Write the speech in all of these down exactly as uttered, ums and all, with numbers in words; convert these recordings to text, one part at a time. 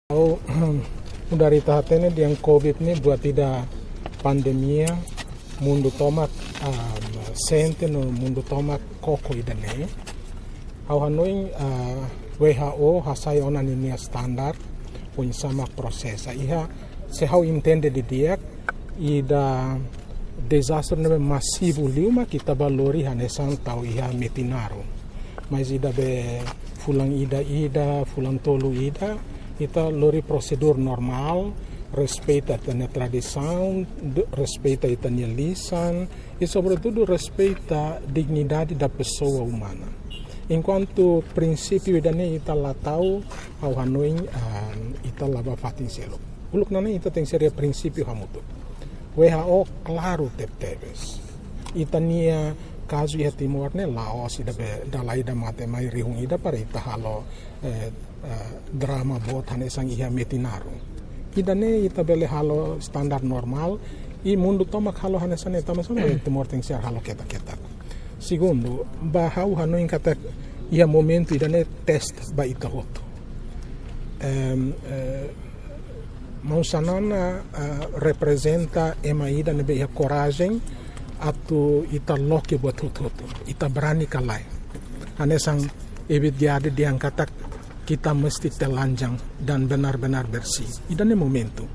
Ha'u, nu'udar ita hatene dehan covid ne'e buat ida pandemia, mundu tomak, ah, sente no mundu tomak koko ida-ne'e. Ha'u hanoin, ah, W H O hasai ona ninia standar, oinsá mak prosesa. Iha, se ha'u entende didi'ak, ida dezastre ne'ebé masivu liu mak ita bá lori hanesan tau iha Metinaro. Mas ida be fulan ida-ida, fulan tolu ida, ita lori prosedur normál, respeita ita-nia tradisaun, de-, respeita ita-nia lisan, i sobretudu respeita dignidade da pessoa humana. Enkuantu prinsípiu ida-ne'e ita la tau, ha'u hanoin, ah, ita la bá fatin seluk. Uluk nanain ita tenke ser iha prinsípiu hamutuk. W H O klaru tebetebes. Ita-nia kazu iha Timor ne'e la'ós ida be dala ida mate mai rihun ida para ita halo, eh, eh, drama boot hanesan iha Metinaro. Ida-ne'e ita bele halo standar normál, i mundu tomak halo hanesan ne'e, tanba sá mak Timor tenke ser halo ketak-ketak. Segundu, ba ha'u hanoin katak iha momentu ida-ne'e teste ba ita hotu. Em, eh, Maun Xanana, eh, reprezenta ema ida ne'ebé iha korajen atu ita loke buat hotu-hotu, ita berani ka lae. Hanesan Ebit G. Ade dehan katak kita mesti telanjang dan benar-benar bersih. Ida-ne'e momentu.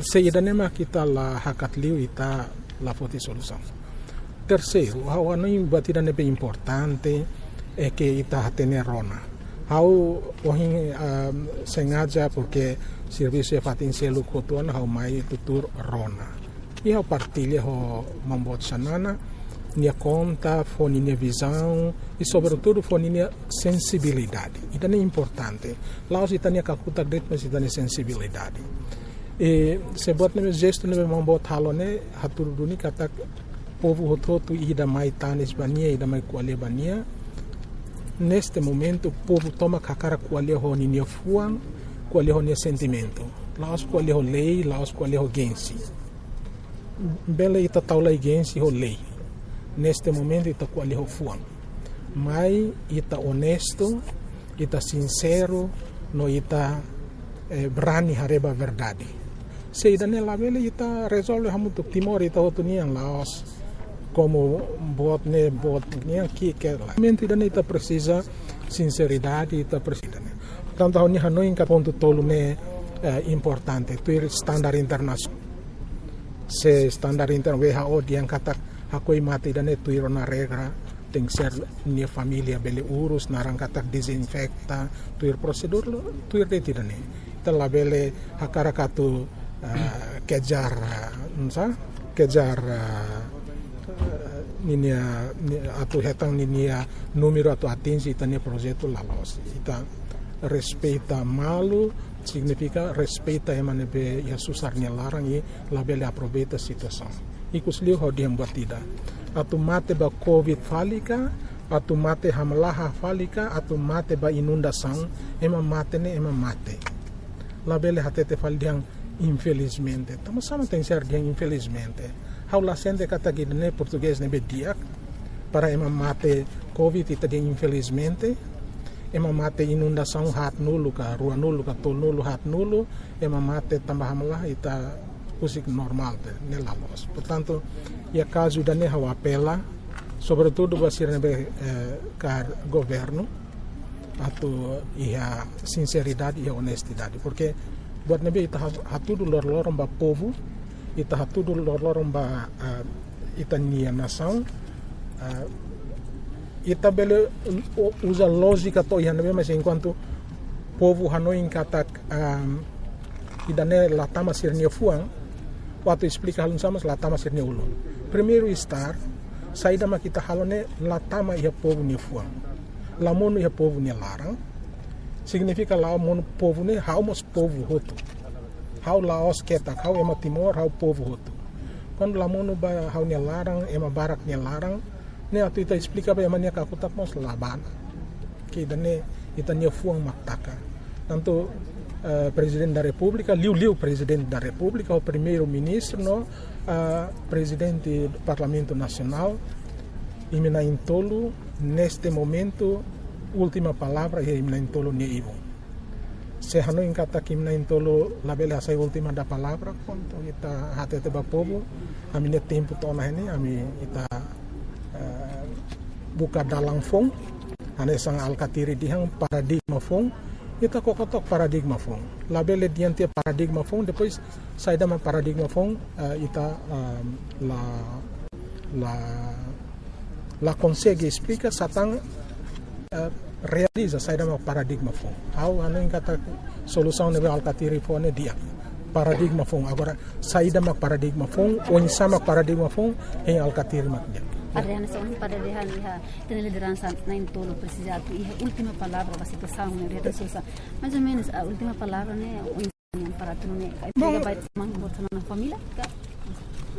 Se ida-ne'e mak ita la hakat liu, ita la foti solusaun. Terseiru, ha'u hanoin buat ida ne'ebé importante, eh, ke ita hatene rona. Ha'u ohin, ah, sengaja porke servisu iha fatin seluk hotu ona ha'u mai tuur rona. I ha'u partilla ho maun boot Xanana nia konta, fó ninia vizaun, i sobretudu fó ninia sensibilidade. Ida-ne'e importante. La'ós ita-nia kakutak de'it, mas ita-nia sensibilidade. I se buat ne'e, jestu ne'ebé maun boot halo ne'e, hatudu duni katak povu hotu-hotu ida mai tanis ba nia, ida mai ko'alia ba nia. Neste momentu, povu tomak hakarak ko'alia ho ninia fuan, ko'alia ho nia sentimentu. La'ós ko'alia ho lei, la'ós ko'alia ho gensi. Bele ita tau lai gensi ho lei. Neste momentu ita ko'alia ho fuan. Mai ita onestu, ita sinseru, no ita, eh, berani haree ba verdade. Se ida-ne'e labele ita rezolve hamutuk, Timor ita hotu nian, la'ós komu boot ne'e boot nian ki'ik ka lae. Momentu ida-ne'e ita presiza sinseridade, ita presiza ne'e. Portantu, ha'u-nia hanoin katak pontu tolu ne'e, eh, importante, tuir standar internasionál. Se standar inter-, W H O dehan katak hakoi mate ida-ne'e tuir ona regra, tenke ser nia família bele urus, naran katak dezinfeta, tuir prosedur, tuir de'it ida-ne'e. Ita labele hakarak atu, ah, kejar, ah, nsa, kejar, ah, ninia, ni-, atu hetan ninia númeru atu atinje ita-nia projetu, la loos. Ita respeita malu, signifika respeita ema ne'ebé iha susar nia laran i labele aproveita situasaun. Ikusliu ha'u dehan buat ida. Atu mate ba covid fali ka, atu mate hamlaha fali ka, atu mate ba inundasaun, ema mate ne'e ema mate. Labele hatete fali dehan infelizmente. Tanba sá mak tenke ser dehan infelizmente? Ha'u la sente katak ida-ne'e portugés ne'ebé di'ak, para ema mate covid ita dehan infelizmente, ema mate inundasaun haatnulu ka, ruanulu ka, tolunulu, haatnulu, ema mate tanba hamlaha ita husik normál de'it, ne'e la loos. Portantu, iha kazu ida-ne'e ha'u apela, sobretudu ba sira ne'ebé, eh, kaer governu, atu iha sinseridade, iha onestidade. Porke buat ne'ebé ita ha-, hatudu loroloron ba povu, ita hatudu loroloron ba, ah, ita-nia nasaun, ah, ita bele u-, uza lójika to'o iha ne'ebé, mas enkuantu povu hanoin katak, ah, ida-ne'e la tama sira-nia fuan, atu esplika halo nu'usá mak la tama sira-nia ulun. Primeiru start, saida mak ita halo ne'e la tama iha povu nia fuan. La monu iha povu nia laran. Signifika la monu povu ne'e, ha'u mós povu hotu. Ha'u la'ós ketak, ha'u ema Timor, ha'u povu hotu. Kuandu la monu ba ha'u-nia laran, ema barak nia laran, ne'e atu ita esplika ba ema nia kakutak mós la bá ona. Ke ida-ne'e ita-nia fuan mak taka. Tantu, eh, Prezidente da Repúblika, liuliu Prezidente da Repúblika, ho Primeiru-Ministru no, eh, Prezidente Parlamentu Nasionál, imi na'in-tolu, neste momentu, última palavra iha imi na'in-tolu nia ibun. Se hanoin katak imi na'in-tolu labele hasai última da palavra, prontu, ita hatete ba povu, ami-nia tempu to'o ona ne'e, ami ita, eh, buka dalan foun, hanesan Alkatiri dehan paradigma foun, ita koko took paradigma foun. Labele dehan tiha paradigma foun, depois saida mak paradigma foun, eh, ita, eh, la, la, la konsege esplika, satán, eh, realiza saida mak paradigma foun. Ha'u hanoin katak solusaun ne'ebé Alkatiri fó ne'e di'ak. Paradigma foun. Agora, saida mak paradigma foun, oinsá mak paradigma foun, hein Alkatiri mak di'ak. Padre, hanesan Padre dehan iha, ita-nia lideransa na'in-tolu presiza atu iha última palavra ba situasaun ne'e, iha susar. Mais ou menus, a última palavra ne'e, oinsá para atu nune'e, bom, entrega ba ita-nia família, ka?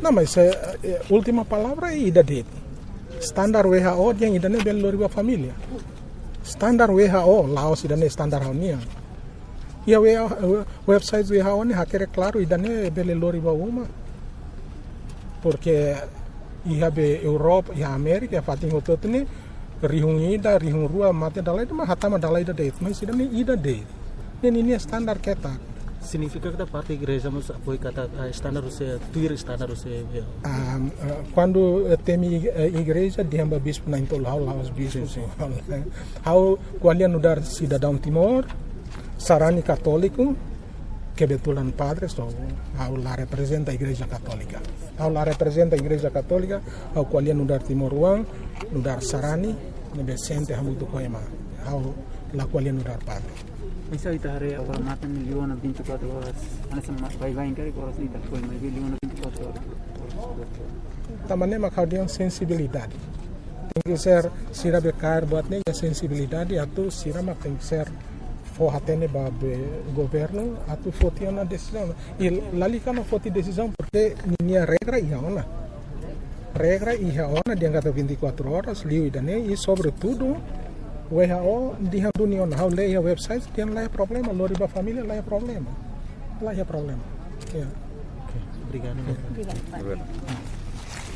Não, mas, eh, eh, última palavra é ida de'it. Standar W H O dehan ida-ne'e bele lori ba família. Standar W H O, la'ós ida-ne'e standar ha'u-nian. Iha W H O, website W H O ne'e hakerek klaru ida-ne'e bele lori ba uma. Porque iha be Europa, iha Amérika, iha fatin hotu-hotu ne'e, rihun ida, rihun rua, mate dala ida, mas hatama dala ida de'it. Mas ida-ne'e ida de'it. Ne'e ninia standar ketak. Signifika katak parte igreja mós apoia katak, ah, standar husi, tuir standar husi, ya. Ah, ah, kuandu, eh, temi, eh, igreja, dehan ba bispu na'in-tolu, ha'u la'ós bispu. Sin, sin. Ha'u ko'alia nu'udar sidadaun Timor, sarani katóliku, kebetulan padre, so ha'u la reprezenta Igreja Katólika. Ha'u la reprezenta Igreja Katólika, ha'u ko'alia nu'udar timoroan, nu'udar sarani ne'ebé sente hamutuk ho ema. Ha'u la ko'alia nu'udar padre. Oinsá ita haree agora matan liu ona vinte e quatro horas. Hanesan mak baibain karik oras ita foin, mas liu ona vinte e quatro horas. Tanba ne'e mak ha'u dehan sensibilidade. Tenke ser, sira be kaer buat ne'e iha sensibilidade, atu sira mak tenke ser fó hatene ba be governu, atu foti ona desizaun. I lalika ona foti desizaun, porque ninia regra iha ona. Regra iha ona dehan katak vinte e quatro horas, liu ida-ne'e, i sobretudu, W H O dehan duni ona, ha'u lee iha website, dehan laiha problema, lori ba família, laiha problema. Laiha problema. Ya. Oke, obrigadu. Obrigada, Padre. Obrigadu.